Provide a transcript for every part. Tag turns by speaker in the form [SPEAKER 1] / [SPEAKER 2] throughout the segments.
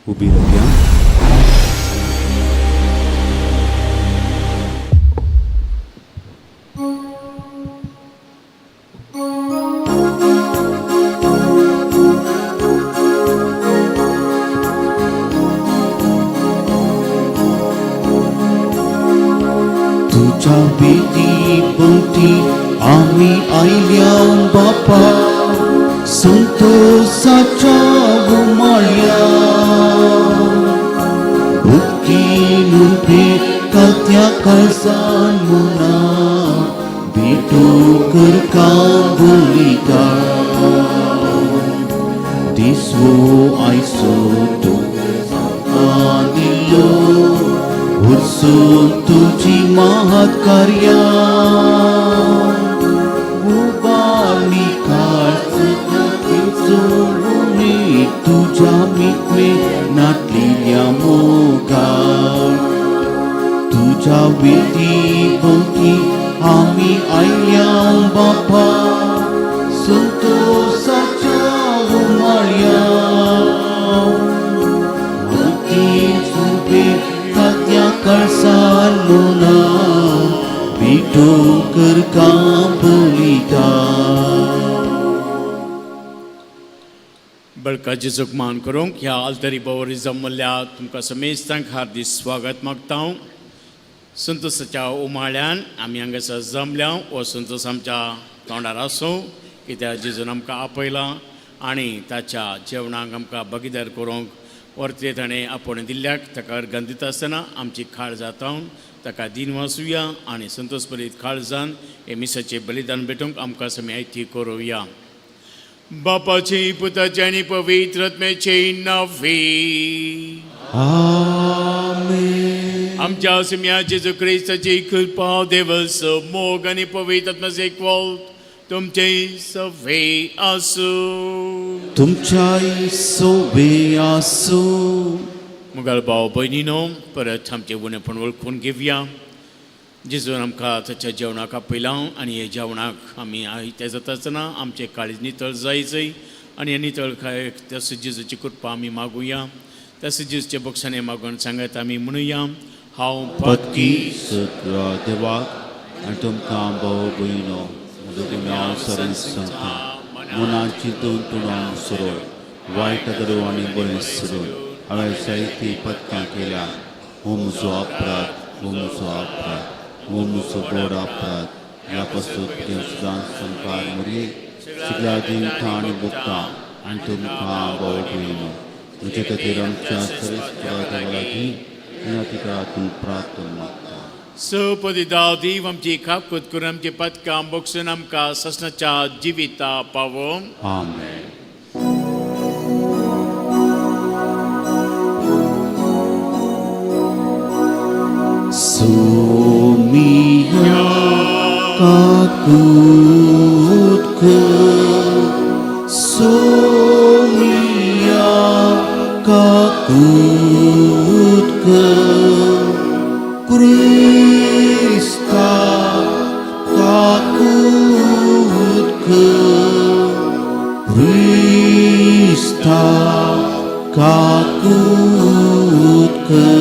[SPEAKER 1] उबी रावया. तुझ्या बेटी भोवती आमी आयल्या बापा, संतोषाच्या उमाळ्या. भक्ती नुपे कात्या काळसान मुना भेटो करका बोलिता. दिसवो आयसो तूं दिल्लो उरसून तुजी महत्कार्या. उबारणी काळच तुझ्या मिटमे नाटलेल्या मोगान. तुझ्या वेदी भोवती आमी आयल्या बापा, संतोषाच्या उमाळ्या. भक्ती सुपे तात्या काळसान मुना भेटो करका बोलिता.
[SPEAKER 2] बळका जेजूक मान करूंक ह्या आल्तरी बवरी जमल्या तुमकां समेस्तांक हार्दिक स्वागत मागता. हांव संतोषाच्या उमाळ्यान आमी हांगासर जमल्या. हो संतोष आमच्या तोंडार आसूं, कित्याक जेजून आमकां आपयलां आनी ताच्या जेवणाक आमकां भागीदार करूंक वर्ते ताणें आपोवणें दिल्ल्याक ताका अर्गान दिता आसतना आमची खाळ जाता ताका दिन वाचुया आनी संतोष बरीत काळजान हे मिसाचें बलिदान भेटूंक आमकां समय ती करुया. बापाचे, पुताचे आनी पवित्र आत्म्याचे नांवे.
[SPEAKER 1] आमेन.
[SPEAKER 2] आमच्या सुम्या जेजू क्रिस्ताची कृपा, देवाचो मोग आनी पवित्र आत्म्याचो एकवट तुमचे सवे आसूं.
[SPEAKER 1] तुमच्याय सोबे आसूं.
[SPEAKER 2] मुगाल भाव भयणीनो, परत आमचें उणेपण वळखून घेवया. जेजून आमकां ताच्या जेवणाक आपयलां आनी हे जेवणाक आमी आयते जाता आसतना आमचें काळीज नितळ जायचय आनी हे नितळ काय त्या जेजूची कृपा आमी मागुया. त्या जेजूचे बक्षाने मागून सांगत आमी म्हणुया, हांव
[SPEAKER 1] पत्की सगळ्या देवाक आनी तुमकां भाव भयणो म्हजो गुन्यांव सरण सांगता. मनान चिंतून तुणान सरळ वायट करू आनी बरें सरून हांवें जायतीं पदकां केल्या. हो म्हजो अपराध, हो म्हजो अपराध, हो म्हजो व्हड अपराध. ह्या पासून सुद्दां संकार मुरी सगळ्या दिवता आनी भोगता आनी तुमकां भाव भयणो म्हजे खातीर आमच्या सरेस्ता देवा लागीं विनंती करात प्रार्थना मागता.
[SPEAKER 2] सपदिदा देव आमची खापकूत करून आमची पदकां बक्षून आमकां ससनाच्या जिविता पावो.
[SPEAKER 1] आमेन. सोमिया काकूत कर, सोमिया काकूत कर, क्रिस्ता काकूत कर, क्रिस्ता काकूत कर,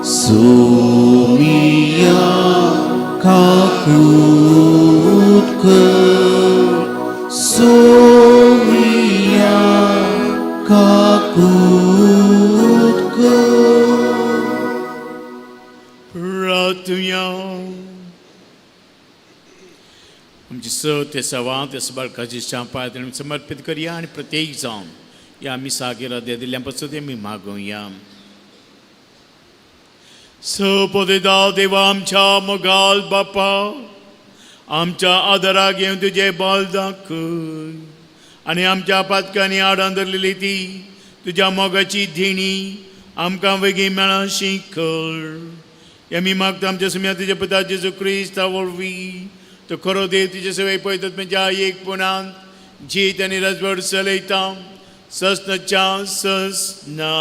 [SPEAKER 1] सोमिया काकूत कर, सोमिया काकूत कर.
[SPEAKER 2] प्रार्थुया. आमची स ते सवा ते बाळकाची पांय समर्पीत करया आनी प्रत्येक जावन ह्या मिसाक इरादे दिल्ल्या पासून आमी मागुया. सपदिदा देवा आमच्या मोगाल बापा, आमच्या आदराक येवन तुजें बाल दाखय आनी आमच्या पातकांनी आडान धरलेली ती तुज्या मोगाची देणी आमकां वेगीं मेळा शिकर. आमी मागता आमच्या सुम्या तुज्या पुता जेजू क्रिस्ता वरवीं. तो खरो देव, तुजे सवय पळयतात म्हणजे एक पुणांत जीत आनी रजवड चलयता ससनाच्या ससना.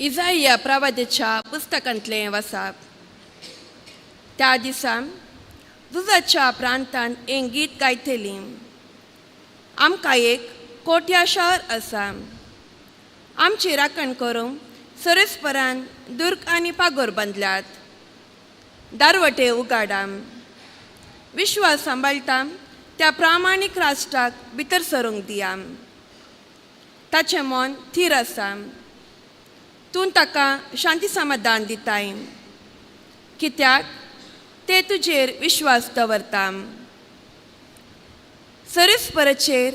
[SPEAKER 3] इजाइया प्रवादेच्या पुस्तकांतलें वसाप. त्या दिसा झुजाच्या प्रांतांत एक गीत गायतली. आमकां एक कोट्या शहर आसा. आमची राखण करूंक सरस्परान दुर्ग आनी पागोर बांदल्यात. दारवटे उगाडा. विश्वास सांबाळटा त्या प्रामाणीक राष्ट्राक भितर सरूंक दिया. ताचें मन थीर आसा. तूं ताका शांती समाधान दिताय, कित्याक ते तुजेर विश्वास दवरता. सरस्पराचेर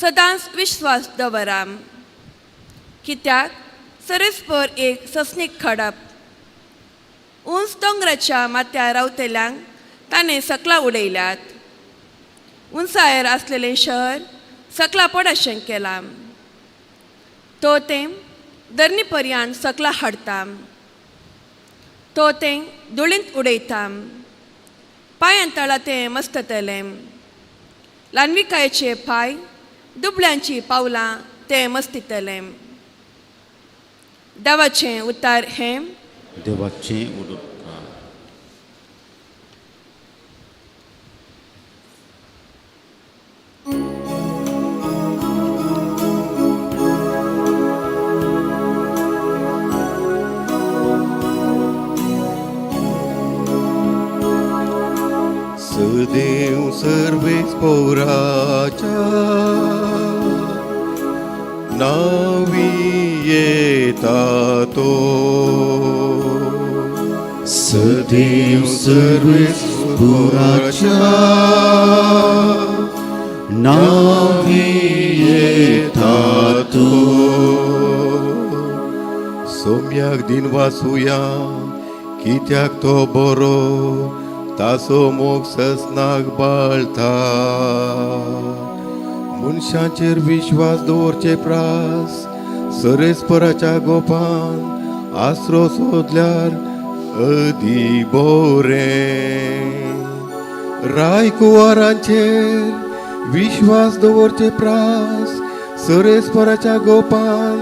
[SPEAKER 3] सदांच विश्वास दवरा, कित्याक सरस्पर एक ससनीक खडप. उंच दोंगराच्या माथ्यार रावतल्यांक ताणें सकला उडयल्यात. उंचायेर आसलेलें शहर सकला पडाशें केलां. तो तें धरणी पर्यान सकला हाडता. तो तें धुळींत उडयता. पांयां तळा तें मस्ततलें. ल्हानविकायेचे पांय दुबळ्यांची पावलां तें मस्तितलें. देवाचें उतार हें.
[SPEAKER 1] देवाचें उलोवप.
[SPEAKER 4] सदैव सर्वेस पौराच्या नावी येता तो.
[SPEAKER 1] सदैव सर्वेस पुराच्या नावी येता तो.
[SPEAKER 4] सोम्याक दिन वासुया, कित्याक तो बरो, तासो मोग ससनाक बाळता. मनशाचेर विश्वास दवरचे प्रास सरेस्पराच्या गोपान आसरो सोदल्यार अदी बोरें. रायकुवारांचेर विश्वास दवरचे प्रास सरेस्पराच्या गोपान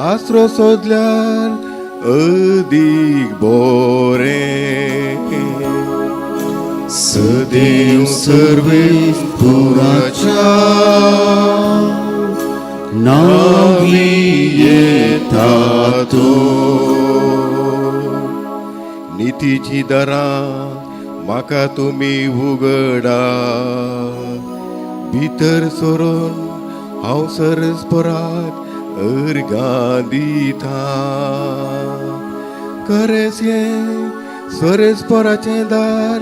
[SPEAKER 4] आसरो सोदल्यार अदीक बोरें.
[SPEAKER 1] सदैव सर्वेस पुराच्या नावी येता तो.
[SPEAKER 4] नितीची दारां म्हाका तुमी उगडा. भितर सरून हांव सरस्पराक अर्गां दिता. खरेंच हें सरस्पराचें दार,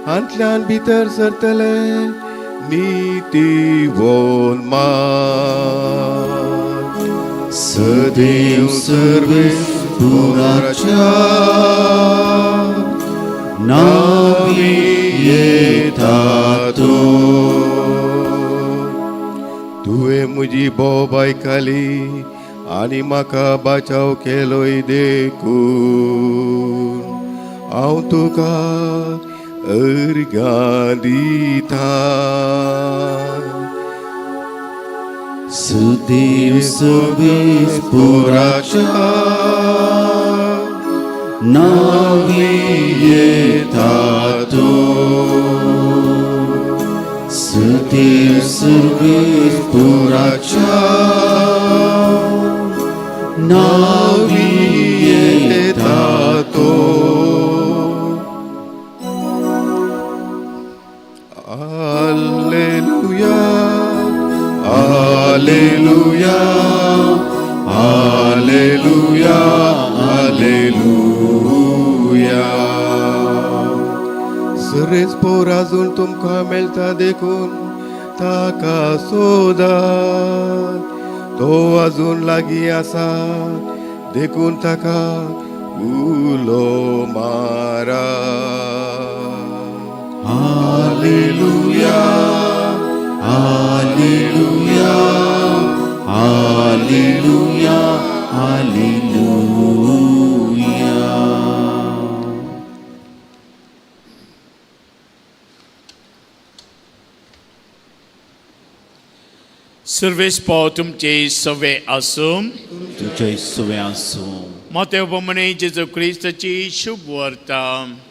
[SPEAKER 4] हांतल्यान भितर सरतले निती मार.
[SPEAKER 1] सदैव सर्वेस पुराच्या नावी येता तो.
[SPEAKER 4] तुवें म्हजी बोब आयकली आनी म्हाका बाचाव केलोय, देखून हांव तुका अर्गां दिता.
[SPEAKER 1] सदैव सर्वेस पुराच्या नावी येता तो. सदैव सर्वेस पुराच्या नावी येता तो.
[SPEAKER 4] Alleluia, Alleluia, Alleluia, Alleluia. सरेस पोर अजून तुमकां मेळटा, देखून ताका सोदात. तो अजून लागीं आसा, देखून ताका उलो मारा.
[SPEAKER 1] Alleluia, Alleluia, Alleluia, Alleluia.
[SPEAKER 2] Sarves पाव तुमचे सवे आसूं.
[SPEAKER 1] तुमचे सुवे आसूं.
[SPEAKER 2] मातेव प्रमाणे जेजू क्रिस्ताची शुभ वार्ता.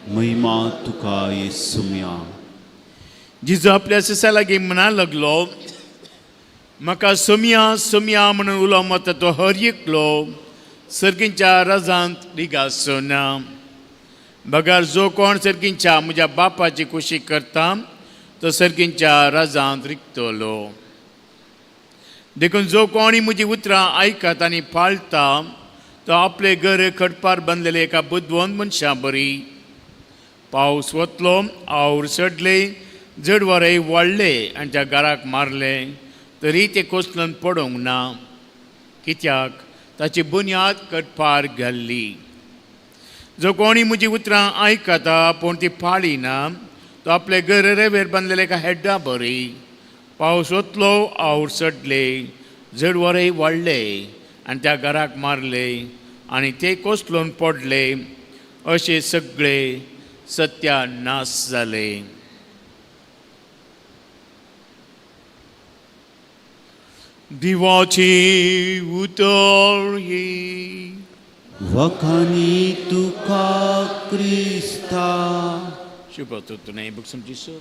[SPEAKER 1] महिमा तुका येसुम्या.
[SPEAKER 2] जिजू आपल्या सिसा लागीं म्हणा लागलो, म्हाका सोमया सोमया म्हणून उलो मारता तो हर एकलो सर्गींच्या रजांत रिगासो ना, बगर जो कोण सर्गींच्या म्हज्या बापाची खुशी करता तो सर्गींच्या रजांत रिगतलो. देखून जो कोणी म्हजी उतरां आयकत आनी पाळटा तो आपले घर खडपार बांदलेले एका बुदवंत मनशा बरी. पावस वतलो, our चडले, जड वारें वाडले आनी त्या घराक मारले, तरी तें कोसळून पडूंक ना, कित्याक ताची बुन्याद कटपार घाल्ली. जो कोणी म्हजी उतरां आयकता पूण ती पाळिना तो आपले घर रेवेर बांदलेले एका हेड्डा बरी. पावस वतलो, our चडले, जड वारें वाडले आनी त्या घराक मारले आनी ते कोसळून पडले, अशे सगळे सत्यानाश जाले. दिवाची उतर ही.
[SPEAKER 1] वखानी तुका क्रिस्ता.
[SPEAKER 2] शुभ तुने बुक्समची सोद.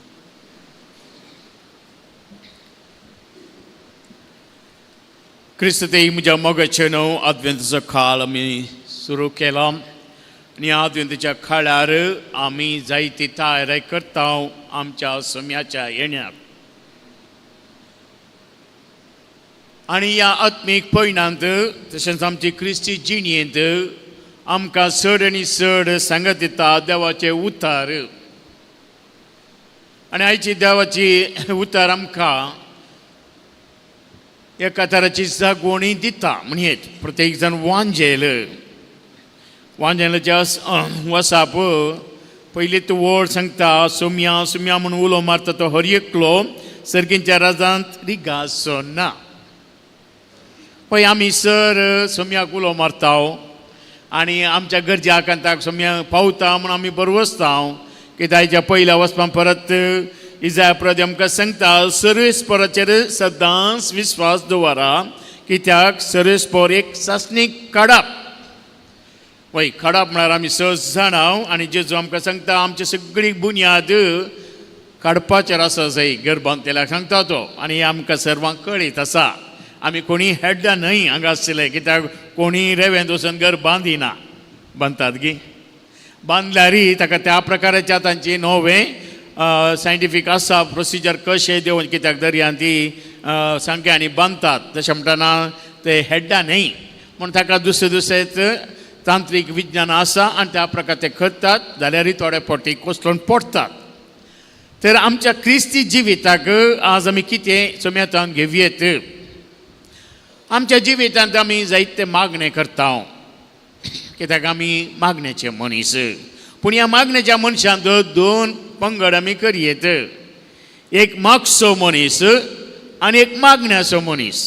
[SPEAKER 2] क्रिस्त ते म्हज्या मोगाचें न्हू आदवेंताचो काळ आमी सुरू केला आनी आदवेंताच्या काळार आमी जायती तयारी करता आमच्या सम्याच्या येण्याक. आनी ह्या आत्मीक पयणांत तशेंच आमची क्रिस्ती जिणेंत आमकां चड आनी चड सांगत दिता देवाचें उतार. आनी आयची देवाची उतार आमकां एका तराची जागवणी दिता म्हणयेत. प्रत्येक जाण वांजेल वांजेलाच्या वसाप पयलीं तूं वळ सांगता सोम्या सोम्या म्हूण उलो मारता तो हर एकलो सर्गींच्या राजांत रिगासो ना. पळय आमी सर सोम्याक उलो मारता आनी आमच्या गरजे आकांताक सोम्या पावता म्हूण आमी बरो वचता की ताच्या पयल्या वचपा परत इजाय परत आमकां सांगता सर्वेस्पराचेर सदांच विस्वास दवरा, कित्याक सर्वेस्पर एक चांचणी काडप. वय काडप म्हळ्यार आमी सहज जाणां आनी जेजू आमकां सांगता आमची सगळी बुन्याद काडपाचेर आसा जाय गर्भांतल्याक सांगता तो. आनी आमकां सर्वांक कळीत आसा आमी कोणी हेड्डा न्हय हांगा आसले, कित्याक कोणी रेवेंत वचून घर बांदिना. बांदतात गी? बांदल्यारय ताका त्या प्रकाराच्या तांची नवें सायंटिफीक आसा प्रोसिजर कशें देंवन, कित्याक दर्यांत ती सामकें आनी बांदतात तशें म्हणटना ते हेड्डा न्हय म्हूण ताका दुसरें दुसरेंच तांत्रीक विज्ञान आसा आनी त्या प्रकार ते करतात जाल्यारय थोडे फावटी कोसळून पडटात. तर आमच्या क्रिस्ती जिविताक आज आमी कितें सोम्यातान घेवयेत. आमच्या जिवितांत आमी जायते मागणें करता कित्याक आमी मागण्याचे मनीस. पूण ह्या मागण्याच्या मनशांत दोन पंगड आमी करयेत, एक मागचो मनीस आनी एक मागण्याचो मनीस.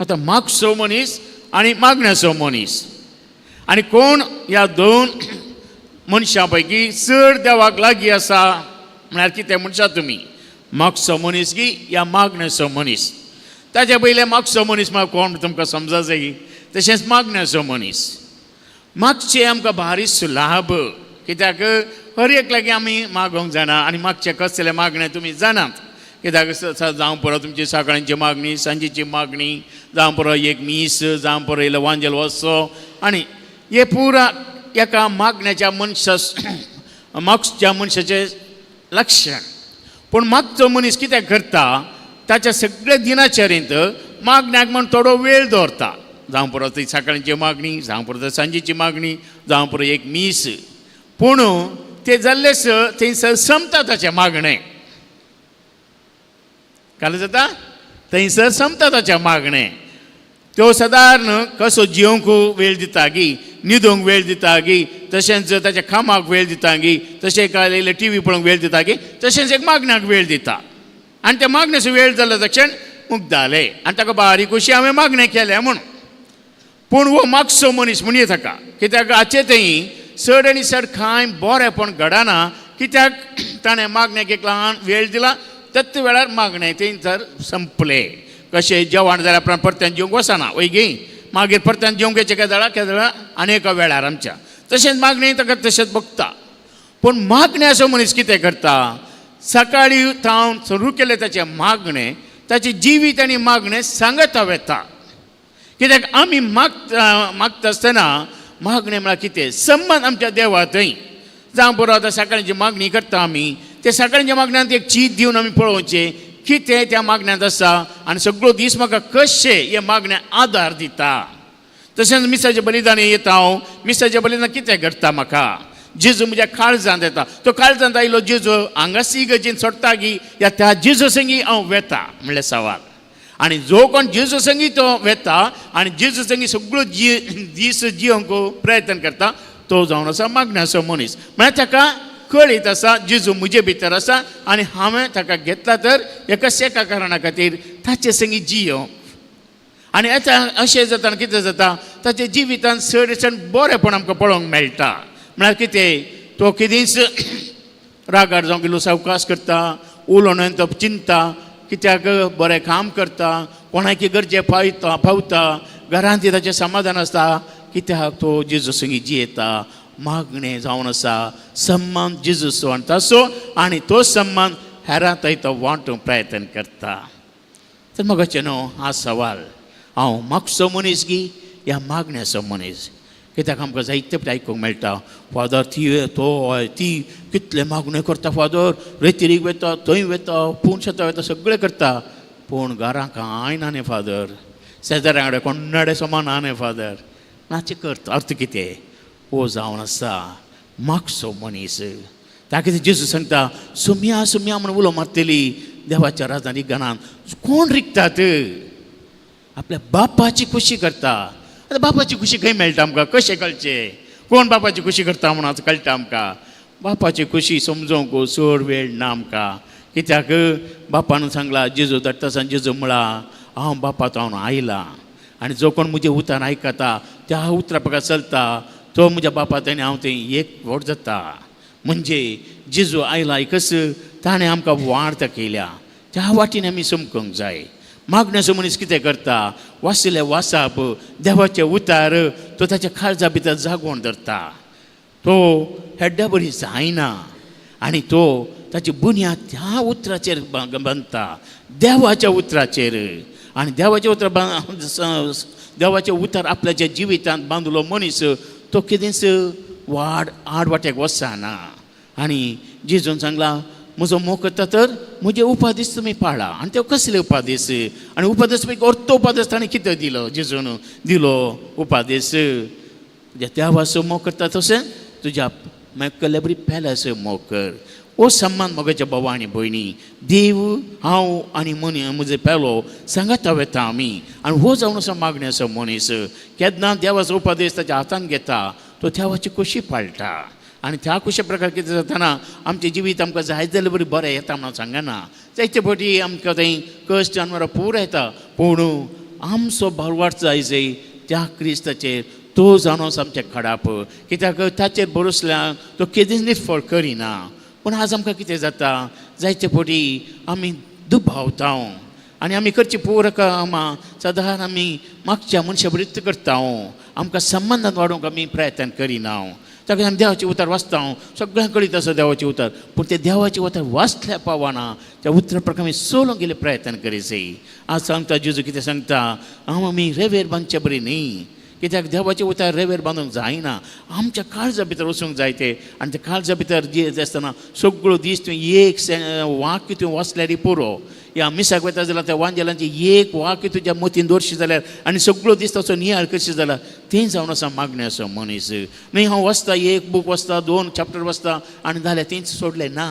[SPEAKER 2] आतां मागचो मनीस आनी मागण्याचो मनीस आनी कोण ह्या दोन मनशां पैकी चड देवाक लागीं आसा म्हळ्यार कितें म्हणशात तुमी? मागचो मनीस की ह्या मागण्याचो मनीस? ताच्या पयलें मागचो मनीस म्हळ्यार कोण तुमकां समजा जाय. तशेंच मागण्याचो मनीस मागचें आमकां भारी सुलाभ, कित्याक हर एक लागीं आमी मागोवंक जाणा आनी मागचें कसलें मागणें तुमी जाणात. कित्याक जावं पुरो तुमची सकाळची मागणी, सांजेची मागणी, जावं पुरो एक मीस, जावं पुरो इल्लो वांजेल वचचो आनी हे पुरा एका मागण्याच्या मनशा मागच्या मनशाचें लक्षण. पूण मागचो मनीस कितें करता ताच्या सगळ्या दिनाचर्येंत मागण्याक म्हूण थोडो वेळ दवरता. जावं पुरो ती सकाळची मागणी, जावं पुरो सांजेची मागणी, जावं पुरो एक मीस. पूण ते जाल्लेच थंयसर संपता ताचें मागणें. काल जाता थंयसर संपता ताचें मागणें. त्यो सदारण कसो जिवंक वेळ दिता गी, न्हिदूंक वेळ दिता गी, तशेंच ताच्या कामाक वेळ दिता गी, तशें काय टी व्ही पळोवंक वेळ दिता गी, तशेंच एक मागण्याक वेळ दिता. आनी त्या मागण्याचो वेळ जालो तक्षण मुग्दाले आनी ताका बारीक खुशी हांवें मागणें केलें म्हूण. पूण हो मागचो मनीस म्हणये ताका, कित्याक हाचे थंय चड आनी चड कांय बरेंपण घडना, कित्याक ताणें मागण्याक एक ल्हान वेळ दिला, त्याच वेळार मागणें थंयसर संपलें. कशें जेवण जाल्यार उपरांत परत्यान जेवंक वचना वय गी, मागीर परत्यान जेवंक येचें केदळा केदळा आनी एका वेळार आमच्या तशेंच मागणें ताका तशेंच बघता. पूण मागणें असो मनीस कितें करता, सकाळीं थावन सुरू केलें ताचें मागणें, ताचें जिवीत आनी मागणें सांगता वेता. कित्याक आमी मागता मागता आसतना मागणें म्हळ्यार कितें, संबंद आमच्या देवा थंय. जावं पुरो आतां सकाळची मागणी करता आमी, ते सकाळच्या मागण्यांत एक चीत दिवन आमी पळोवचें कितें त्या मागण्यांत आसा आनी सगळो दीस म्हाका कशें हे मागण्या आदार दिता. तशेंच मिसाचें बलिदान येता हांव, मिसाचें बलिदान कितें करता म्हाका, जेजू म्हज्या काळजांत येता, तो काळजांत आयलो जेजू हांगासी इगर्जेन सोडटा की या त्या जेजू संगी हांव वेता म्हणल्यार सवाल. आनी जो कोण जेजू संगी तो वेता आनी जेजू संगी सगळो जी दीस जिवंक प्रयत्न करता तो जावन आसा मागण्याचो मनीस. म्हळ्यार ताका कळीत आसा जेजू म्हजे भितर आसा आनी हांवें ताका घेतला तर एका एका कारणा खातीर ताचे संगी जियो. आनी आतां अशें जाता कितें जाता, ताच्या जिवितान चड चड बरेंपण आमकां पळोवंक मेळटा. म्हळ्यार कितें, तो कितेंच रागार जावंक इल्लो सावकाश करता, उलोवण्यान तो चिंता, कित्याक बरें काम करता, कोणाकी गरजे पावता पावता, घरांत ताचें समाधान आसता, कित्याक तो जेजू संगी जियेता. मागणें जावन आसा सन्मान जेजूचो आनी ताचो, आनी तो सन्मान हेरां थंय तो वांटूंक प्रयत्न करता. तर म्हाका न्हू हा सवाल, हांव मागचो मनीस गी ह्या मागण्याचो मनीस? कित्याक आमकां जायते फावटी आयकूंक मेळटा, फादर ती तो ती कितले मागण्यो करता, फादर रेतिरीक वेता, थंय वेता, पूण शेतां वेता, सगळें करता, पूण घरां कांय ना न्ही फादर, शेजाऱ्यां कडेन कोणाडे समान ना न्ही फादर. नाचे करता अर्थ कितें, हो जावन आसा मागचो मनीस. ताका जेजू सांगता सुम्या सुम्या म्हण उलो मारतली देवाच्या राजान रिगनान. कोण रिगतात, आपल्या बापाची खुशी करता. आतां बापाची खुशी खंय मेळटा आमकां, कशें कळचें कोण बापाची खुशी करता म्हणून आतां कळटा आमकां. बापाची खुशी समजोवंक चड वेळ ना आमकां, कित्याक बापान सांगला जेजू धाडटा आसतना जेजू म्हळा हांव बापा हांव आयलां आनी जो कोण म्हजें उतरान आयकता त्या उतरा प्रकार चलता तो म्हज्या बापा आनी हांव थंय एक व्हड जाता. म्हणजे जेजू आयला एकच ताणें आमकां वाट दाखयल्या, त्या वाटेन आमी चमकूंक जाय. मागण्याचो मनीस कितें करता, वाचिल्लें वाचप देवाचें उतार तो ताच्या काळजा भितर जागोवन धरता, तो हेड्ड्या बरी जायना आनी तो ताची बुन्याद त्या उतराचेर बांदता, देवाच्या उतराचेर. आनी देवाचें उतर देवाचें उतर आपल्याच्या जिवितांत बांदलो मनीस तो कितेंच वाड आड वाटेक वचना. आनी जेजून सांगलां म्हजो मोग करता तर म्हजे उपादेश तुमी पाळा. आनी ते कसले उपादेश, आनी उपादेश मागीर अर्थ उपादेश ताणें कितें दिलो, जेजून दिलो उपादेश तुज्या देवाचो मोग करता तशें तुज्या मेकल्या बरी पेल्याचो मोग कर. हो सन्मान म्हज्या भावा आनी भयणी, देव हांव आनी मनी म्हजो पेलो सांगाता वेता आमी. आनी हो जावन आसा मागण्याचो मनीस केन्ना देवाचो उपादेश ताच्या हातान घेता तो देवाची खुशी पाळटा. आनी त्या खुशे प्रकार कितें जाताना आमचें जिवीत आमकां जाय जाल्यार बरी बरें येता म्हणून सांगना. जायते फावटी आमकां थंय कश्ट जानवरां पूर येता, पूण आमचो बळवाट जाय जाय त्या क्रिस्ताचेर तो जावन आसा आमचें खडाप, कित्याक ताचेर भरोसल्यार तो केदींच निर्फळ करिना. पूण आज आमकां कितें जाता, जायते फावटी आमी दुबावता आनी आमी करची पूर कामां सदांच आमी मागच्या मनशा बरीच करता, आमकां संबंदान वाडोवंक आमी प्रयत्न करिना. ताका आमी देवाचें उतर वाचता, सगळ्यांक कळीत आसा देवाचें उतर, पूण तें देवाचें उतर वाचल्या पावना त्या उतरा प्रकार आमी चलोवंक गेले प्रयत्न करी जाय. आज सांगता जेजू कितें सांगता, हांव आमी रेवेर बांदचे बरी न्ही, कित्याक देवाचें उतर रेवेर बांदूंक जायना, आमच्या काळजा भितर वचूंक जाय तें. आनी त्या काळजा भितर जे आसतना सगळो दीस तुवें एक वाक्य तुवें वाचल्यार पुरो, ह्या मिसाक वता जाल्यार त्या वांजेलांचें एक वाक्य तुज्या मतीन दवरशी जाल्यार आनी सगळो दीस ताचो नियाळ करशी जाल्यार तें जावन आसा मागण्याचो मनीस. न्ही हांव वाचता एक बूक वाचता 2 चॅप्टर वाचता आनी जाल्यार तेंच सोडलें ना,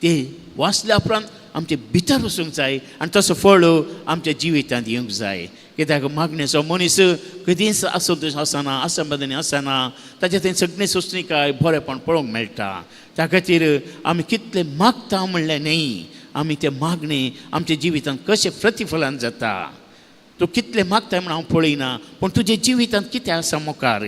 [SPEAKER 2] ते वाचल्या उपरांत आमचे भितर वचूंक जाय आनी तसो फळ आमच्या जिवितांत येवंक जाय. कित्याक मागण्याचो मनीस कदींच असंतोश आसना, असमाधानी आसना, ताच्या थंय सगळें सोंसणीकाय बरेंपण पळोवंक मेळटा. त्या खातीर आमी कितलें मागता म्हणलें न्ही, आमी तें मागणें आमच्या जिवितांत कशें प्रतिफलन जाता. तूं कितलें मागता म्हूण हांव पळयना, पूण तुज्या जिवितांत कितें आसा मुखार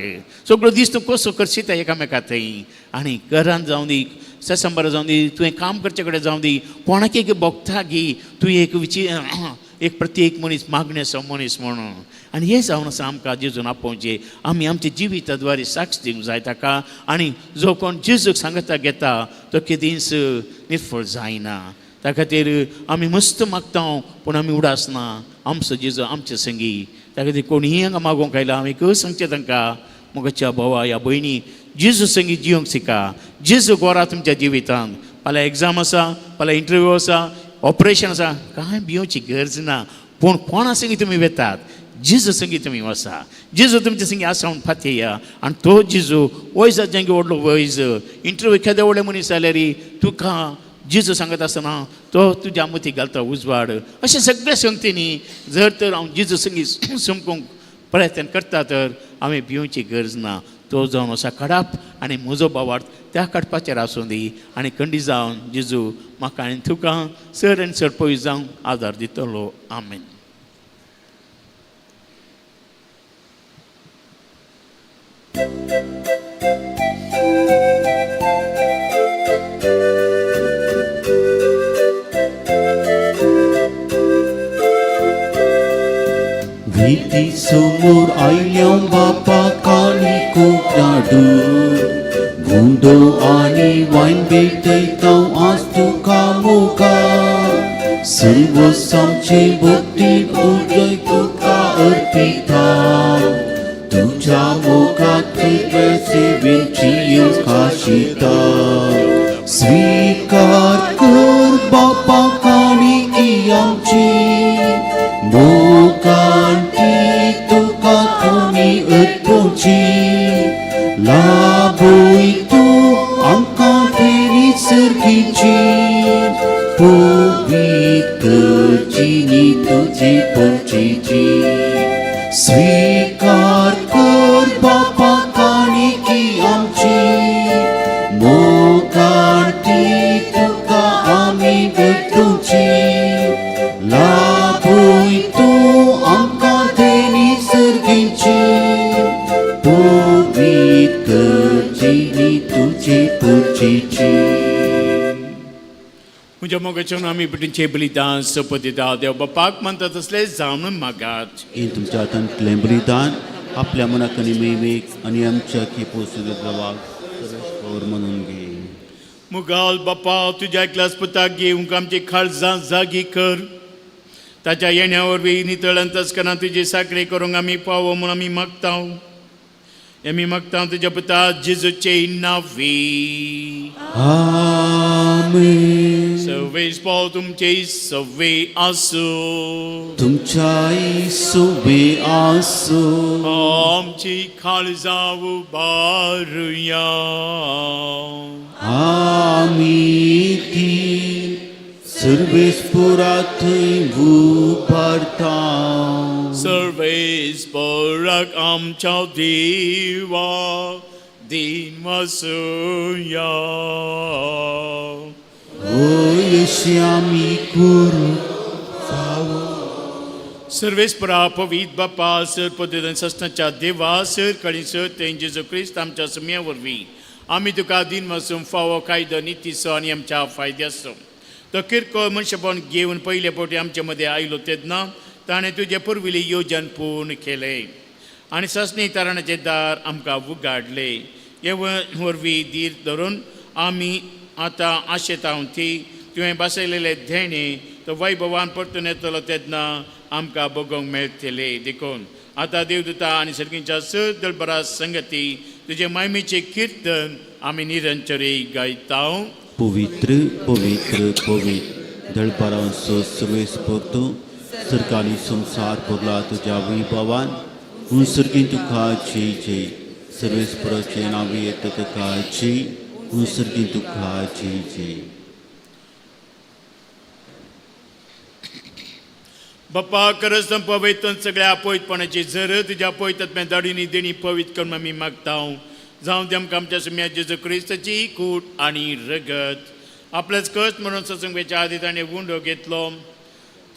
[SPEAKER 2] सगळो दीस तूं कसो करशीत एकामेका थंय. आनी घरांत जावं दी, ससंबर जावं दी, तुवें काम करचे कडेन जावं दी, कोणाक एक भोगता गी तूं एक विची एक प्रत्येक मनीस मागण्याचो मनीस म्हणून. आनी हें जावन आसा आमकां जेजून आपोवचें आमी आमच्या जिविता द्वारे साक्ष दिवंक जाय ताका. आनी जो कोण जेजूक सांगता घेता तो केदींच निर्फळ जायना. त्या खातीर आमी मस्त मागता पूण आमी उडासना आमचो जेजू आमचे संगी. त्या खातीर कोणीय हांगा मागोवंक आयला आमी खंय सांगचें तांकां म्हज्या भावा ह्या भयणी जेजू संगी जिवंक शिका. जेजू गोरा तुमच्या जिवितांत. फाल्यां एग्जाम आसा, फाल्यां इंटरव्यू आसा, ऑपरेशन आसा, कांय भियोवची गरज ना. पूण कोणा संगी तुमी वेतात जेजू संगी तुमी वसा. जेजू तुमचे संगी आसा म्हूण फातया. आनी तो जेजू वयज जांगे व्हडलो वयज इंटरव्यू केदे व्हडले मनीस जाल्यार तुका जेजू सांगत आसतना तो तुज्या मतीक घालता उजवाड. अशें सगळ्या संगतींनी जर तर हांव जेजू संगी समकूंक प्रयत्न करता तर हांवें भिवची गरज ना. तो जावन आसा काडप आनी म्हजो बावार्थ त्या काडपाचेर आसूं दी आनी खंडी जावन जेजू म्हाका आनी तुका चड आनी चड पयस जावंक आदार दितलो. आमेन.
[SPEAKER 1] भीती समोर आयल्या बापा काली कोकणाडून गुंडो आनी वायन भेटयता आज तुका मुखार सर्व आमचे भक्ती उजय तुका अर्पिता तुझ्या मुखात तुझ्या सेवेची काशिता स्वीकार कर बापा काणी आमची मोगांती तुका तुमी अर्पूची लाभोय तूं आमकां तेरी सर्गीची पवित्र जिनी तुजी पुंचीची स्वीकार कर बापा काणिकी आमची मोगांती तुका आमी भेटुची लाभोय तूं आमकां देणी सर्गीची पवित्र जिनी तुजी पुंचीची.
[SPEAKER 2] म्हज्या मोगाच्यान आमी पिटींचे बलिदान सोपत दिता देव बापाक मानता तसले जावन मागात.
[SPEAKER 1] इन तुमच्या हातांतलें बलिदान आपल्या मनाक आनी मेमेक आनी आमच्या की देवाक सर्वेस्पर म्हणून घे.
[SPEAKER 2] मुगाल बापा तुज्या एकल्याच पुताक घेवंक आमची काळजां जागी कर. ताच्या येण्या वरवीं नितळ अंतस्करणां तुजी साकरी करूंक आमी पावो म्हूण आमी मागता. आमी मागता तुज्या पुता जेजूचे नांवी.
[SPEAKER 1] आमेन.
[SPEAKER 2] सवेस पाव तुमचे सवे आसूं.
[SPEAKER 1] तुमच्याय सुवे आसूं.
[SPEAKER 2] आमची काळजां उबारुया.
[SPEAKER 1] आमी ती सर्वेस्परा थंय उबारता.
[SPEAKER 2] सर्वेस्पराक आमच्या देवा दिन वसुया.
[SPEAKER 1] वयशी आमी करूं फावो.
[SPEAKER 2] सर्वेस्परा पवित्र बापा सर पद्दतीन सस्नाच्या देवा सर कळी सर तें जेजू क्रिस्त आमच्या सुम्या वरवीं आमी तुका दिन वसून फावो कायदो नितीचो आनी आमच्या फायद्याचो. तो किरकोळ मनशेपण घेवन पयले फावटी आमचे मदें आयलो तेन्ना ताणें तुजें पुर्विल्ली योजन पूर्ण केलें आनी ससणी तारणाचें दार आमकां उगाडलें. हे वरवीं धीर धरून आमी आतां आशेता ती तुवें बसयलेलें धेणें तो वैभवान परतून येतलो तेन्ना आमकां बगोवंक मेळटलें. देखून आतां देवदूता आनी सर्गींच्या सद दळबरा संगती तुजे मायमेचें किर्तन आमी निरंतरी गायता.
[SPEAKER 1] पवित्र पवित्र पवित्र दळपारांचो सर्वेस्पर तूं सरकारी संवसार भरला तुज्या वैभवान. हुंसर्गीं तुका जय जय. सर्वेस्पराचें नांव येता तुका जय. हुंसर्गीं तुका जय जय.
[SPEAKER 2] बाप्पा करस पवित्र सगळ्या पवित्रपणाची जर तुज्या पवित्रत्म्या दाडीनी देणी पवित्र करून आमी मागता. जावं ते आमकां आमच्या सुम्या जेजू क्रिस्ताची कूट आनी रगत आपलेच कश्ट म्हणून ससंगेच्या आदी ताणें उंडो घेतलो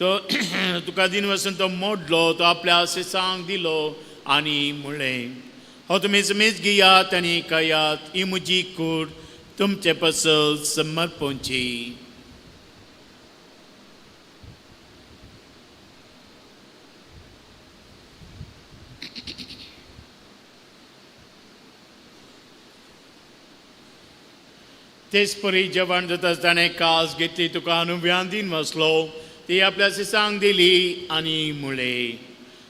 [SPEAKER 2] तो तुका दिन वसून तो मोडलो तो आपल्या सांग दिलो आनी म्हणलें हो तुमी समेज घेयात आनी खायात ही म्हजी कूड तुमचे पसल समर्पणची. तेच परी जेवण जाता ताणें कास घेतली तुका अनुव्यान दिन वसलो ती आपल्या सिसांक दिली आनी मुळे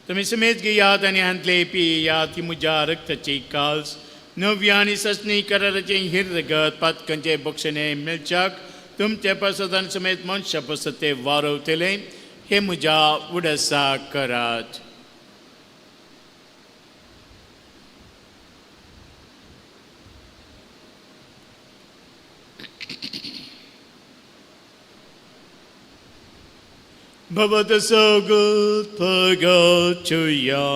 [SPEAKER 2] तुमी समेत घेयात आनी हांतले पियात ही म्हज्या रक्ताची कास नव्या आनी ससनी कराराचें हिरगत पातकांचे बक्षणे मेळच्याक तुमचे पासत आनी समेत मनशा पासत ते वारवतले हे म्हज्या उडसा करात. भवत सगत पगचुया.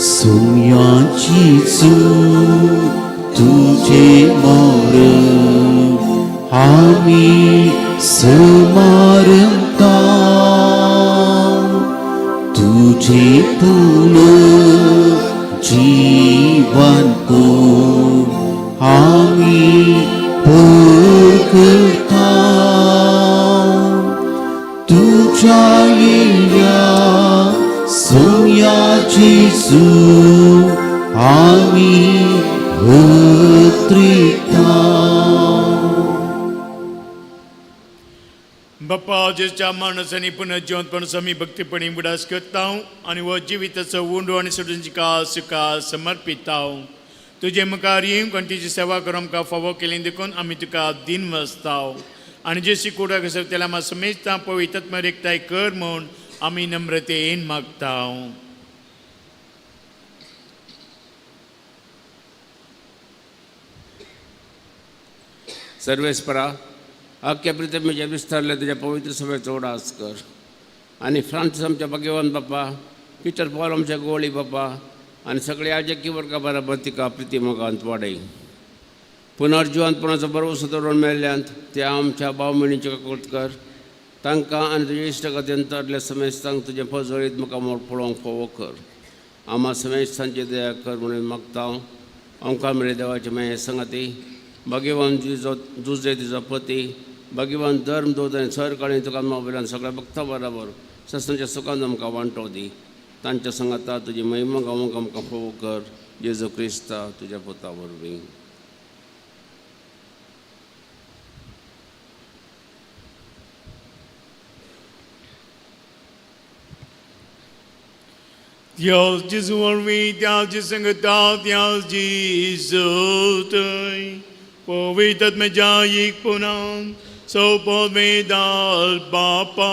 [SPEAKER 1] सुम्याची तुझे मोर आमी समारंता तुझे फूल जीवन को आमी करता तुझ्या येया सुम्या जेजू आमी हत्रिता.
[SPEAKER 2] बाप्पा जेच्या माणसांनी पुनः जिवंतपण आमी भक्तीपणी उडास करता आनी हो जिविताचो उंडो आनी सोडून सुखा समर्पिता तुजे मुखार येवंक आनी तुजी सेवा करूंक आमकां फावो केली देखून आमी तुका दिन वसता आनी जेशी कुडाक आसा आमी समेजता पवित्र एकठांय कर म्हूण आमी नम्रतेन मागता.
[SPEAKER 5] सर्वेस्परा अख्ख्या पृथ्वीचे विस्तारले तुज्या पवित्र सभेचो उडास कर आनी फ्रांसीस आमच्या भाग्यवान बाप्पा, पिटर पॉल आमच्या गोळी बाप्पा आनी सगळे आजकी वर्गा बराबर तिका प्रिती मोगांत वाडय. पुनर्जिवंतपणाचो बरोवसो दवरून मेळ्ळ्यांत त्या आमच्या भाव भयणींच्यो काकूट कर तांकां आनी तुज्या इश्टागतीन तरल्या समेस्तांक तुजें पजळीत म्हाका मोड पळोवंक फावो कर. आमा समेस्तांची दया कर म्हणून मागता. आमकां मेळ्ळे देवाचे मागीर संगाती भाग्यवान तिजो दुसरे तिजो पती भाग्यवान धर्म दोत आनी सरकाळी तुका वयल्यान सगळ्या भक्ता बराबर सस्नाच्या सुखान आमकां वांटो दी. तांच्या संगाता तुजी महिमा गावंक आमकां फावो कर जेजू क्रिस्ता तुज्या पुता वरवीं.
[SPEAKER 2] Dios Gesù वरवीं त्या संगता त्या जेजू थंय पवित्र म्हज्या एक पुना सोपो वेदाल बापा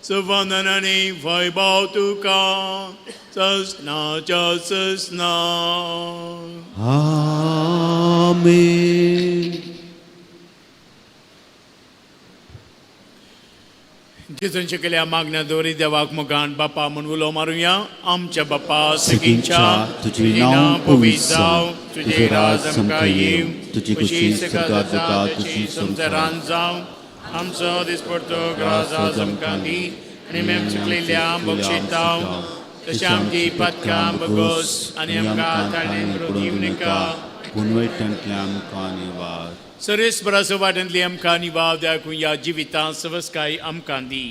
[SPEAKER 2] सवंदनाने वैभव तुका ससनाच्या ससना.
[SPEAKER 1] आमेन.
[SPEAKER 2] जेजून शिकल्या मागण्या दवरी देवाक मुखान बापा म्हूण उलो मारुया. आमच्या बापा सगींच्या
[SPEAKER 1] तुजें नांव पवित्र जावं, तुजें राज आमकां येवं, तुजी खुशी स्वर्गात जाता तशी
[SPEAKER 2] संवसारांत जावं. आमचो दिसपडतो ग्रास आज आमकां दी आनी आमी चुकलेल्या बक्षिताव तशें आमची पातकां बगोस आनी आमकां ताळें करून दिवं नाका
[SPEAKER 1] गुणवट्यांतल्या आमकां निवार.
[SPEAKER 2] सर्वेस्पराचो वाटेंतली आमकां निवाव दाखून ह्या जिवितांत सवस्काय आमकां दी.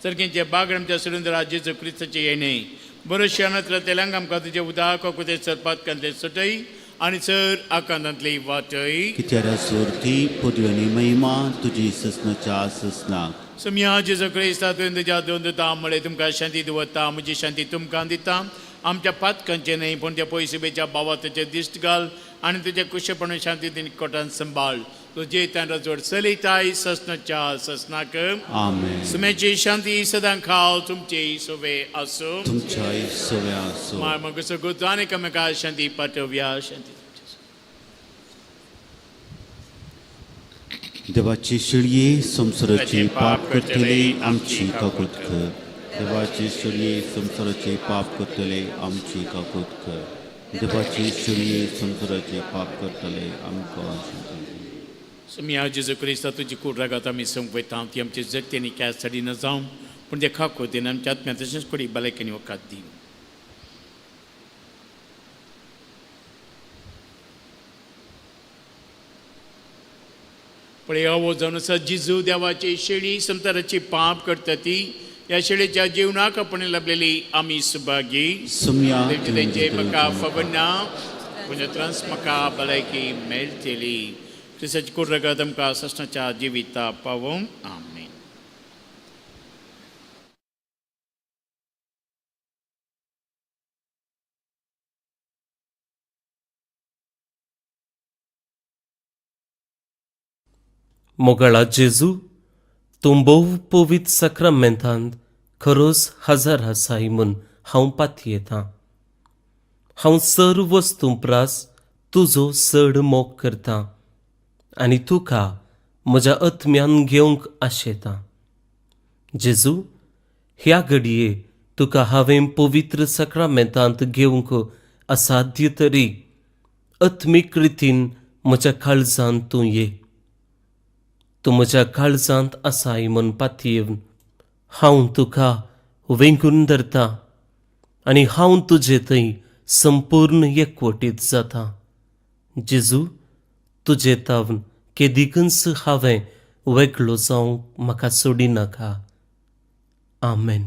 [SPEAKER 2] सारकेंचे बागड आमच्या सुरेंद्र जेजू क्रिस्ताचें येणें बरो शानांतल्या तेलांक आमकां तुजें उदक कुते सरपातकांतले सुटय आनी सर आकांतांतली वाटय.
[SPEAKER 1] कित्यार सुरती पदवी आनी महिमा तुजी ससनाच्या ससनाक.
[SPEAKER 2] सम्या जेजू क्रिस्ता तुवें तुज्या दोन दिता म्हळें तुमकां शांती दवरता म्हजी शांती तुमकां दिता. आमच्या पातकांचें न्हय पूण त्या पयसुबेच्या भावाताचें दिश्ट घाल आनी तुज्या कुशेपण शांती कोटान सांबाळ. तुजे तांकां जोड चलयताय ससनाच्या ससनाक.
[SPEAKER 1] आमेन.
[SPEAKER 2] सुम्याची शांती सदां खाव तुमचे सोवे आसूं.
[SPEAKER 1] तुमच्या सव्या आसूं.
[SPEAKER 2] माय मग सगळो आनी एकामेका शांती पाठोवया. शांती.
[SPEAKER 1] देवाची शिळये संवसाराचे पाप करतले आमची काकूत कर. देवाची शिळये संवसाराचे पाप करतले आमची काकूत कर. देवाची शिळये संवसाराचे पाप करतले आमकां शांती दी.
[SPEAKER 2] सुम्या जेजू क्रिस्ता तुजी कूड रागात आमी संपयता ती आमची जगती आनी कॅस न जावं पूण ते खाकोतीन आमच्या आत्म्या तशेंच कुडी भलायकेनी वखद दी. पळय हो जावन आसा जिजू देवाची शेळी संवसाराची पाप करता ती ह्या शेळीच्या जीवनाक आपण लाभलेली आमी सुभागी.
[SPEAKER 1] सुम्या
[SPEAKER 2] तेंचे म्हाका फबना पुण्यत्रांस म्हाका भलायकी मेळटली. क्रिस्ताची कूड रगत आमकां सस्नाच्या जिविता पावोवंक. आमेन.
[SPEAKER 6] मोगाळा जेजू, तूं भोव पवित्र साक्रामेंतांत खरोच हजर आसाय म्हूण हांव पातयेतां. हांव सर्व वस्तूं प्रास तुजो चड मोग करतां आनी तुका म्हज्या आत्म्यान घेवंक आशेतां. जेजू, ह्या घडये तुका हांवें पवित्र साक्रामेंतांत घेवंक असाध्य तरी आत्मीक रितीन म्हज्या काळजांत तूं ये. तूं म्हज्या काळजांत आसाय म्हूण पातयेवन हांव तुका वेंगून धरतां आनी हांव तुजे थंय संपूर्ण एकवटीत जाता. जेजू, तुजे तावन केदिकूच हांवें वेगळो जावंक म्हाका सोडिनाका. आमेन.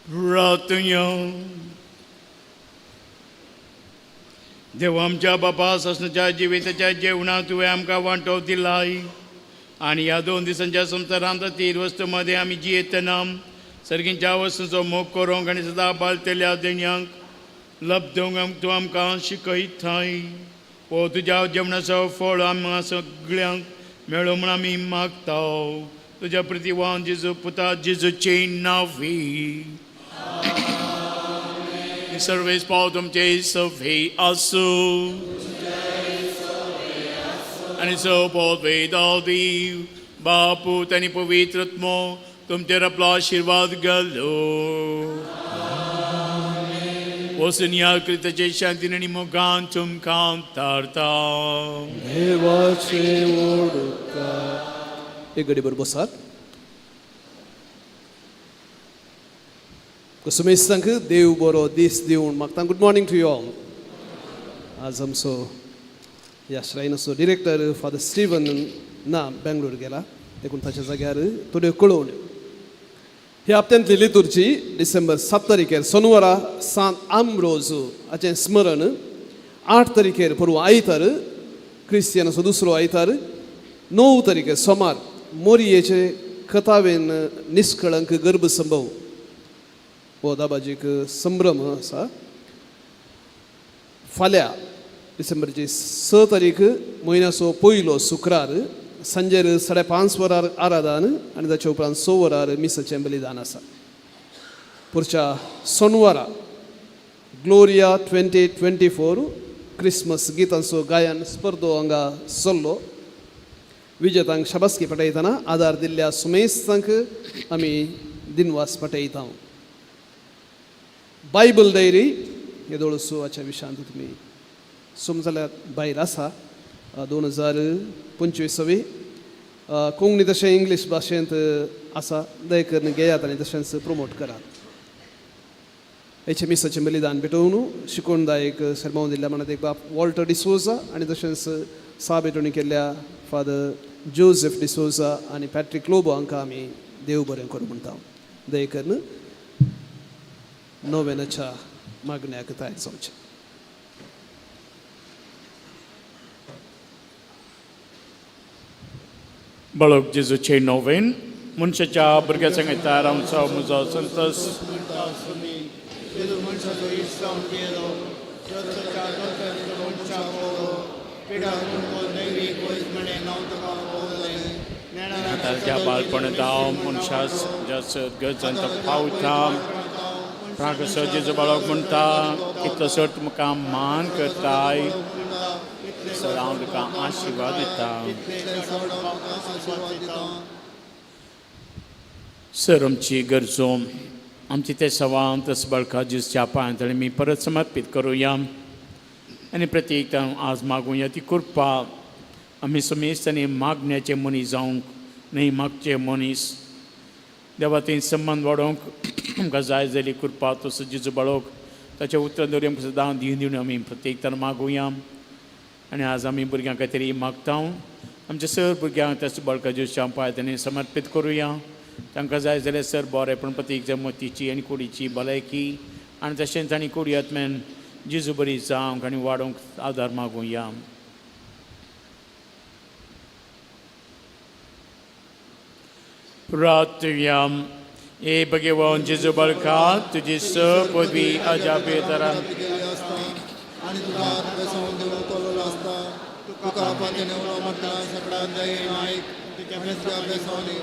[SPEAKER 2] रातया देव आमच्या बापा ससनाच्या जिविताच्या जेवणात तुवें आमकां वांटो दिलाय आनी ह्या 2 दिसांच्या संवसारांत तीर वस्तू मदें आमी जियेतना सर्गींच्या वस्तूंचो मोग करूंक आनी सदां बालतल्या देण्यांक लब्धोंक तूं आमकां शिकयताय. हो तुज्या जेवणाचो फळ आमकां सगळ्यांक मेळो म्हूण आमी मागता. तुज्या प्रतिवान जेजू पुता जेजूचे नांवी. सर्वेस पाव तुमचे सभे आसूं आनी सोबत वेदाव बापू आनी पवित्र आत्मो तुमचेर आपलो आशिर्वाद घालो. वचून ह्या क्रिस्ताचे शांतीन आनी मोगान तुमकां तारता.
[SPEAKER 7] देवाचे ओडका.
[SPEAKER 8] एक घडीभर बसात. कुसुमेस्तांक देव बरो दीस दिवन मागता. Good morning to you all. आज आमचो ह्या श्रायनाचो डिरेक्टर फादर स्टीवन ना बेंगलोर गेला, देखून ताच्या जाग्यार थोड्यो कळोवण्यो. ह्या हप्त्यांतली लितुर्जी डिसेंबर 7 तारखेर सोनवारा सांत आंब्रोज हाचें स्मरण, 8 तारखेर पोरवा आयतार क्रिस्तियनाचो दुसरो आयतार, 9 तारखेर सोमार मोरयेचे कथावेन निष्कळंक गर्भसंभव हो दाबाजीक संभ्रम आसा. फाल्यां डिसेंबरची 6 तारीख म्हयन्याचो पयलो शुक्रार सांजेर 5:30 वरार आराधन आनी ताचे उपरांत 6 वरार मिसाचें बलिदान आसा. पुरच्या सोनवारा ग्लोरिया 2024 क्रिसमस गितांचो गायन स्पर्धो हांगा चल्लो. विजेतांक शाबासकी पटयतना आदार दिल्ल्या सुमेस्तांक आमी दिनवास पटयता. बायबल डायरी येदोळसो हाच्या विशयांत तुमी समज जाल्यार भायर आसा. 2025 कोंकणी तशें इंग्लीश भाशेंत आसा, दया करून घेयात आनी तशेंच प्रमोट करात. हेचे मिसाचें बलिदान भेटोवन शिकोणदायक सरमाव दिल्ल्या म्हणत एक बाप वॉल्टर डिसोजा आनी तशेंच सा भेटवणी केल्ल्या फादर जोसेफ डिसोजा आनी पॅट्रीक लोबो हांकां आमी देव बरें करूं म्हणटा. दया करून नोवेनाच्या मागण्याक तयार जावचें.
[SPEAKER 2] बाळक जेजूचे नोवेन. मनशाच्या भुरग्या सांगता आमचो म्हजो संतोष.
[SPEAKER 9] मनशाचो इश्ट जावन गेलो,
[SPEAKER 2] ताच्या बालपणांत हांव मनशास गजांत पावता. प्रागसो जेजू बाळक म्हणटा, कितलो सर तुमकां मान करताय सर हांव तुका आशिर्वाद दिता. सर आमची गरजो आमची ते सवां तस बळका जेजूच्या पांयांत आमी परत समर्पीत करुया आनी प्रत्येक आज मागुया ती कृपा आमी समेस्त आनी मागण्याचे मनीस जावंक न्हय मागचे मनीस. देवा थंय संबंद वाडोवंक आमकां जाय जाली कृपा तसो जेजू बाळोक ताच्या उतरां दवरी आमकां सदां दिवन दिवन आमी प्रत्येक तर मागुया. आनी आज आमी भुरग्यां खातीर मागता. आमच्या सर भुरग्यांक त्याच बळका जेजूच्या पांयांत समर्पीत करुया. तांकां जाय जाल्यार सर बरें पूण प्रत्येक मतीची आनी कुडीची भलायकी आनी तशेंच आनी कुडी आत्म्यान जेजू बरी जावंक आनी वाडोवंक आदार मागुया. प्रार्थुया. हे भगवान जेजू बळका तुजी स पदवी अजापे तरान
[SPEAKER 9] आनी तुका बेसावन दिवन तोलोलो आसता. तुका पातें म्हटल्यार सगळ्यान दयेन आयक तुज्या बेसावनी.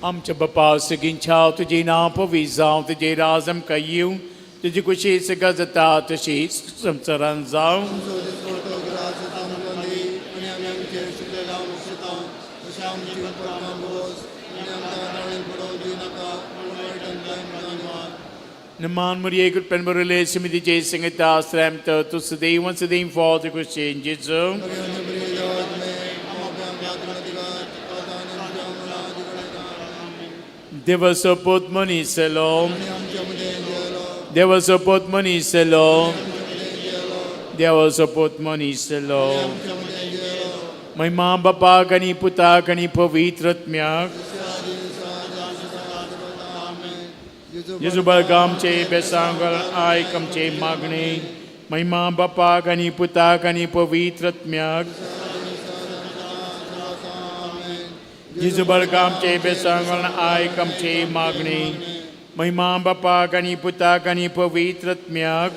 [SPEAKER 2] आमच्या बापा सगळींच्या तुजें नांव पवित्र जावं, तुजें राज आमकां येवं, तुजी कुशी सगळं जाता तशी संवसारान जावं. Naman Maria, कृपेन भरले समितीचे संगीता श्रेमत तूं सदैव सदैव फॉल कुशीन जेजू. देवाचो पूत मनीस जालो, देवाचो पूत मनीस जालो, देवाचो पूत मनीस जालो. महिमा बापाक आनी पुताक आनी पवित्र आत्म्याक. जेजू बाळका आमचे बेसांग आयक आमचे मागणे. महिमा बापाक आनी पुताक आनी पवित्र आत्म्याक. जेजू बाळका आमचे बेसांग आयक आमचे मागणे. महिमा बापाक आनी पुताक आनी पवित्र आत्म्याक.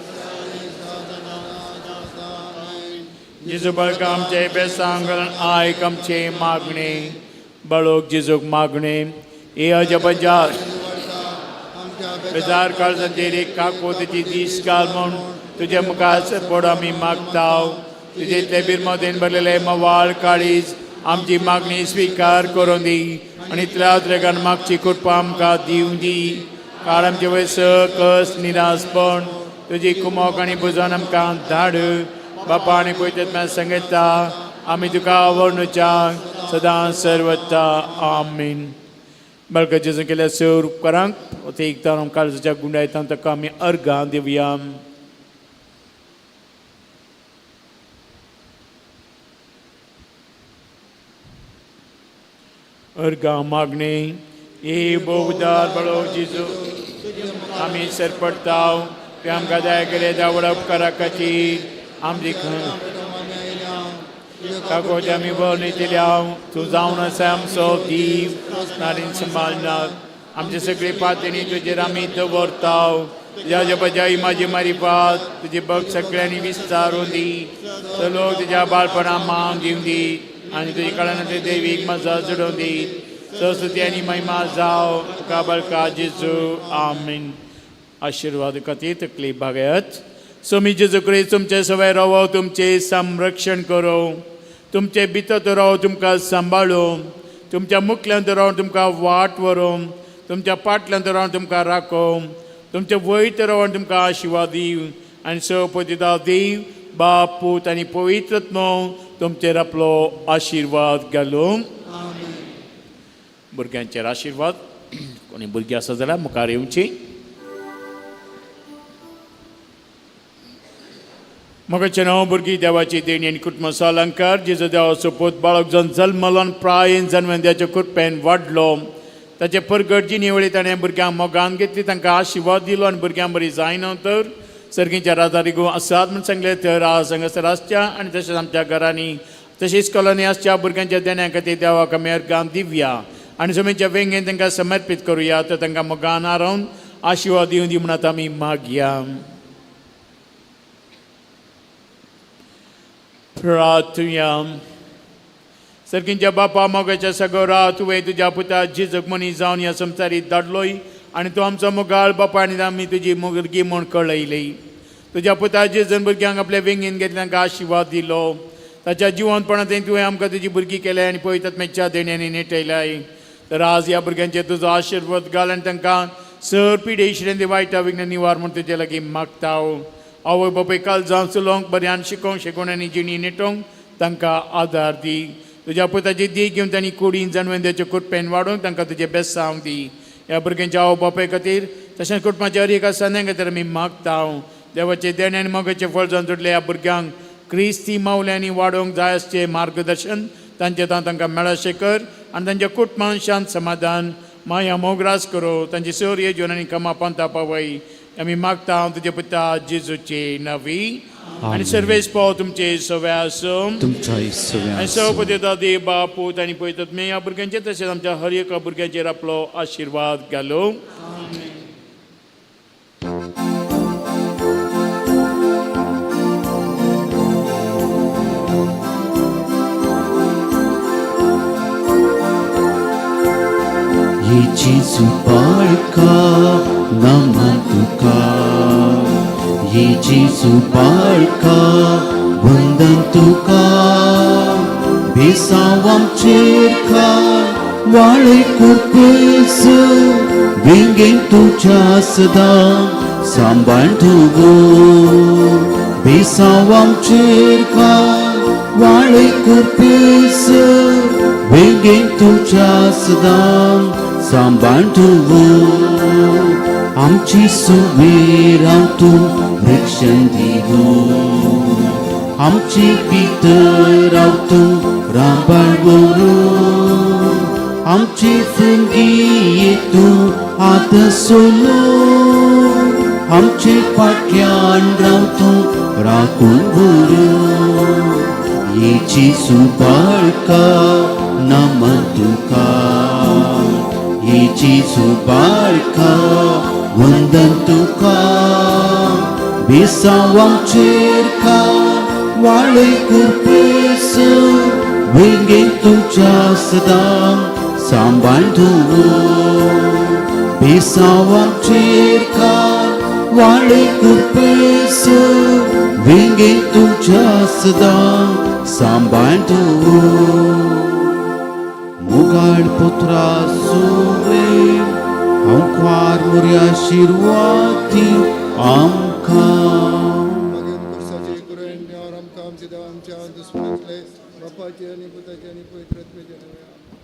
[SPEAKER 2] जेजू बाळका आमचे बेसांग आयक आमचे मागणे बाळोक जेजूक मागणे हे अजबजा बेजार काळजांचेर एक काकोतीची दीस घाल म्हूण तुज्या मुखार सपोड आमी मागताव तुजे इतले बिरमोदेन भरलेले मवाळ काळीज आमची मागणी स्विकार करून दी आनी इतल्या उद्रेगान मागची कृपा आमकां दिवं दी काळ आमचे वयर कस निरासपण तुजी कुमोक आनी बुजोन आमकां धाड बापा आनी पयतात सांगता आमी तुका वर्णुच्या सदां सर्वता आमीन. बळकट जेजून केल्या सर उपकारांक ते एकदां आमकां काळजाच्या गुंडायतान ताका आमी अर्गां दिवया. अर्गां मागणे ए बोगदार बळो जेजू आमी सरपडटाव ते आमकां दया केले त्या व्हड उपकारा खातीर आमची काकोती आमी वर्णितल्या तूं जावन आसा आमचो दीव नारीन सांबाळनात आमचे सगळे पातणी तुजेर आमी दवरताव तुज्या जपाच्या इमाजी मारिफात तुजी भक्त सगळ्यांनी विस्तारून दी तो लोक तुज्या बाळपणा मान दिवन दी आनी तुजी कळानांतली देवीक मजा जुडोवन दी सरस्वती आनी महिमा जाव तुका बळका जेजू आमीन. आशिर्वाद खातीर तकली बागयत स्वामी जेजू क्रिस्त तुमचे सवय रावो तुमचें संरक्षण करो तुमचे भितर राव तुमकां सांबाळू तुमच्या मुखल्यांत रावन तुमकां वाट व्हरूं तुमच्या पाटल्यांत रावन तुमकां राखो तुमच्या वयत रावन तुमकां आशिर्वाद दिव आनी सपतिता देव बाप पूत आनी पवित्र आत्मो तुमचेर आपलो आशिर्वाद घालूं. भुरग्यांचेर आशिर्वाद कोणी भुरगीं आसा जाल्यार मुखार येवची. मगाचे नांव भुरगीं देवाची देणी आनी कुटुंबाचो अलंकार जेजू देवाचो पूत बाळक जावन जल्मलो आनी प्रायेन जन्मद्याच्या कृपेन वाडलो ताचे परगट जिणे ताणें भुरग्यांक मोगान घेतली तांकां आशिर्वाद दिलो आनी भुरग्यां बरी जायना तर सर्गीच्या राजारी गो आसात म्हूण सांगलें तर आज हांगासर आसच्या आनी तशेंच आमच्या घरांनी तशीच कॉलनी आसच्या भुरग्यांच्या देण्या खातीर देवाक आमी अर्गां दिवया आनी जमीच्या वेंगेन तांकां समर्पीत करुया तर तांकां मोगान आरोवन आशिर्वाद दिवन दी म्हणत आमी मागया. प्रार्थुया. सर्गींच्या बापा मोगाच्या सगोरा तुवें तुज्या पुता जेजूक मनीस जावन ह्या संवसारीत धाडलोय आनी तूं आमचो मोगाळ बापा आनी आमी तुजी भुरगीं म्हूण कळयली. तुज्या पुता जेजून भुरग्यांक आपल्या वेंगेन घेतले तांकां आशिर्वाद दिलो ताच्या जिवनपणांत तुवें आमकां तुजी भुरगीं केल्या आनी पळयतात मेच्या देण्यांनी नेटयल्याय तर आज ह्या भुरग्यांचेर तुजो आशिर्वाद घाल आनी तांकां सर पिडे शिरें वायटा विघ्न निवार म्हूण तुजे लागीं मागता. आवय बापूय काल जावन चलोवंक बऱ्यान शिकोवंक शिकोवंक आनी जिणी नेटोवंक तांकां आदार दी. तुज्या पुताची दी घेवन तांणी कुडीन जनवेंद्याचे कृपेन वाडोवंक तांकां तुजें बेसांव दी. ह्या भुरग्यांच्या आवय बापाय खातीर तशेंच कुटुंबाच्या हर एका सन्या खातीर आमी मागता. देवाचें देणें आनी मोगाचें फळ जावन जोडले ह्या भुरग्यांक क्रिस्ती मावल्यांनी वाडोवंक जाय आसचें मार्गदर्शन तांचें तांकां मेळशें कर आनी तांच्या कुटुंबान शांत समाधान माया मोगरास करो तांची सर येजून आनी कामां पंता पावय आमी मागता तुज्या पुता जेजूचे नवी आनी सर्वेस पाव तुमचे सव्या आसूं
[SPEAKER 1] तुमच्या
[SPEAKER 2] आनी सवपती देव बाप पूत आनी पळयतात मी ह्या भुरग्यांचेर तशेंच आमच्या हर एका भुरग्यांचेर आपलो आशिर्वाद घालूं.
[SPEAKER 1] हे जेजू बाळका नमन तुका हे जेजू बाळका वंदन तुका बेसांव आमचेर घाल वाळे कुरपेस वेंगेन तुज्या सदां सांबाळ तूं बेसांव आमचेर घाल वाळे कुरपेस वेंगेन तुज्या सदां सांबाळ तूं आमची सुवेर तूं रक्षण दिवं आमची भितर तूं रांबाळ व्हरूं आमची फुंगी तूं आतां सोलो आमचे फाटल्यान राव तूं राखून व्हरूं हे जेजू बाळका नमन तुका हे जेजू बाळका वंदन तुका बेसांव आमचेर घाल वाळे कुरपेस वेंगे तुज्या सदां सांबाळ दवर बेसावाचेर खाल वाळे कुरपेस वेंगे तुज्या सदां सांबाळ दवर मुगाळ पुत्रा सुवे हांव क्वार मुर्या शिरवाती आमकां
[SPEAKER 9] मागीर कुर्साचे कुरेन आमकां आमचे देव आमच्या दुस्मनांतले बापाचे आनी पुताचे आनी पवित्र आत्म्याचे नांवान.